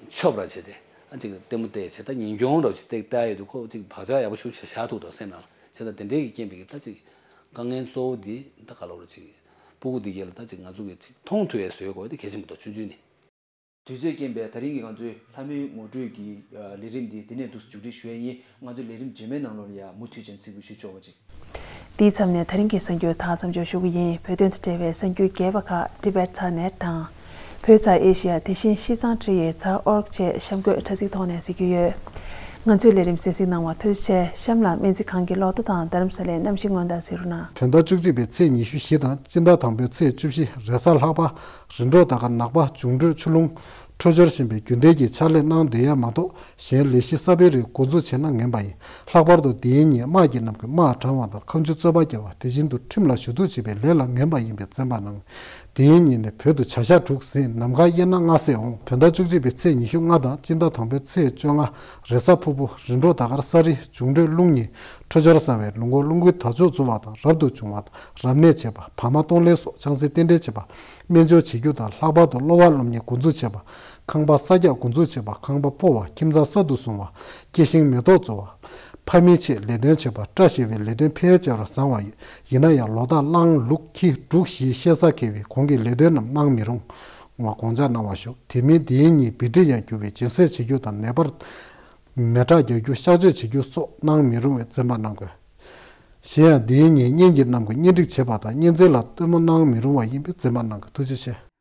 ཆོབ་ར་བྱས་ཚེ་ཨ་ཅིག་ལྟད་མོ་བལྟས་བྱས་ད་ཉིན་གུང་འདྲ་བོ་ཅིག་ཏིག་ལྟ་ཡོད་དུས་ཁོ་ཅིག་བག་ཆགས་ཡག་པོ་ཞིག་བཞག་ཐུབ་འདུག་སེམས་ནང་ལ། བྱས་ཙང་དེ་འདྲའི་གི་རྐྱེན་པས་ཀྱི་ད་ཅིག་དཀའ་ངལ་གཙོ་བོ་འདི་ད་ག་ལ་བར་ཅིག་སྤུ་གུ་འདི་གས་ལ་ད་ཅིག་ང་ཚོ་གི་ཅིག་མཐོང་ཐུབ་ཡས་བཟོ་དགོས་དེ་གལ་ཆེན་པོ་འདུག་ཆུང་ཆུང་ནས། དུས་ཚོད་རྐྱེན་པས་ད་རིང་གི་ང་ཚོའི་ལྷ་མོའི་ངོ་སྤྲོད་ཀྱི་ལས་རིམ་འདི་འདི་ནས་འདུག་མཇུག་སྒྲིལ་ཞུ་ཡས་ཡིན། ང་ཚོའི་ལས་རིམ་རྗེས་མའི་ནང་ལོགས་ལ་ཡང་མུ་མཐུད་ཅིག་གཟིགས་འབུལ་ཞུ་ཆོག་པ་ཅིག་དེའི་མཚམས་ནས་ད་རིང་གི་གསར་འགྱུར་ད་མཚམས་འཇོག་ཞུ་གི་ཡིན། བོད་དོན་དང་འབྲེལ་བའི་གསར་འགྱུར་རྒྱས་པ་ཁག་Tibet Sat Net དང་། བོད་ཚ་ཨེ་ཤི་ཡ་དེ་བཞིན་ཤིས་ཙང་ཁྲི་ཡི་ཚ་ཨོར་གྱི་གཤམ་འཁོད་དྲ་ཚིགས་ཐོག་ནས་གཟིགས་རྒྱུ་ཡོད། ང་ཚོའི་ལས་རིམ་གསན་གཟིགས་གནང་བར་ཐུགས་རྗེ་ཆེ། གཤམ་ལ་སྨན་རྩིས་ཁང་གི་གློག་ཐོ་དང་རྡ་རམ་ས་ལའི་གནམ་གཤིས་སྔོན་བརྡ་གཟིགས་རོགས་གནང་། བོད་ཟླ་བཅུ་གཅིག་པའི་ཚེས་ཉི་ཤུ་བཞི་དང་སྤྱི་ཟླ་དང་པོའི་ཚེས་བཅུ་བཞི་རེས་གཟའ་ལྷག་པ། རིམ་གྲོ་ཟློས་གར་ནག་པ་འབྱུང་འཕྲོད་ཆུ་ཀླུང་འཕྲོད་སྦྱོར་ཞེས་པའི་རྒྱུན་ལྡན་གྱི་ཕྱག་ལས་གནང་བསྡད་ཡ་མ་གཏོགས་གཞན་ལས་གཞི་གསར་སྤེལ་རིགས་འགོ་འཛུགས་བྱས་ན་ངན་པ་ཡིན། ལྷག་པར་དུ་དེའི་ཉིན་དམག་གི་རྣམས་ཀྱིས་དམག་དྲངས་པ་དང་ཁ་མཆུ་རྩོད་པ་བརྒྱབ་པ་དེ་བཞིན་དུ་ཁྲིམས་ལ་ཞུ་གཏུག་བྱེད་པའི་ལས་ལ་ངན་པ་ཡིན་པའི་བཙན་པ་གནང་། དེའི་ཉིན་ནས་བོད་དུ་བྱ་ཤ་དྲུག་ཟིན། ནམ་མཁའ་དབྱེ་ན་ལྔ་ཟེར་འོང་། བོད་ཟླ་བཅུ་གཅིག་པའི་ཚེས་ཉི་ཤུ་ལྔ་དང་སྤྱི་ཟླ་དང་པོའི་ཚེས་བཅོ་ལྔ་རེས་གཟའ་ཕུར་བུ་རིམ་གྲོ་ཟློས་གར་ས་རི་འབྱུང་འཕྲོད་ཀླུང་གཉིས་འཕྲོད་སྦྱོར་གསང་བའི་ལུག་མགོ་ཀླུང་རྒྱུད་དར་ལྕོག་འཛུགས་པ་དང་རབ་ཏུ་བྱུང་བ་དང་རབ་གནས་བྱེད་པ། བར་མ་གཏོང་ལེན་སོགས་ཕྱག་འཚལ་རྟེན་འབྲེལ་བྱེད་པ། སྨན་སྦྱོར་བྱེད་རྒྱུ་དང་ལྷག་པར་དུ་གློ་བ་སློབ་གཉེར་འགོ་འཛུགས་བྱེད་པ། ཁང་པ་གསར་རྒྱག་འགོ་འཛུགས་བྱེད་པ། ཁང་པ་སྤོ་བ། ཁྱིམ་ཚང་གསར་དུ་བཟུང་བ། སྐྱེ་ཤིང་མེ་ཏོག་བཙུགས་པ། ཕ་མིའི་ཆེད་ལས་དོན་བྱེད་པ། བཀྲ་ཤིས་པའི་ལས་དོན་ཕལ་ཆེ་བར་བཟང་བ་ཡོད། ཡིན་ན་ཡང་ལོ་རྟགས་གླང་ལུག་ཁྱི་འབྲུག་བཞིའི་ཤེས་གསལ་འཁེལ་བའི་གོང་གི་ལས་དོན་རྣམས་གནང་མི་རུང་བ་དགོངས་འཇགས་གནང་བར་ཞུ། དེ་མིན་དེའི་ཉིན་བི་ཏྲི་ཡང་རྒྱུ་བའི་སྦྱིན་སྲེག་བྱེད་རྒྱུ་དང་ནད་པར་མེ་སྲེག་རྒྱག་རྒྱུ་གཤག་བཅོས་བྱེད་རྒྱུ་སོགས་གནང་མི་རུང་བའི་བཙན་པ་གནང་དགོས། གཞན་ཡང་དེའི་ཉིན་གཉེན་གྱི་རྣམས་ཀྱིས་གཉེན་སྒྲིག་བྱེད་པ་དང་གཉེན་ཚན་ལ་སྟོན་མོ་གནང་མི་རུང་བ་ཡིན་པའི་བཙན་པ་གནང་དགོས། ཐུགས་རྗེ་ཆེ།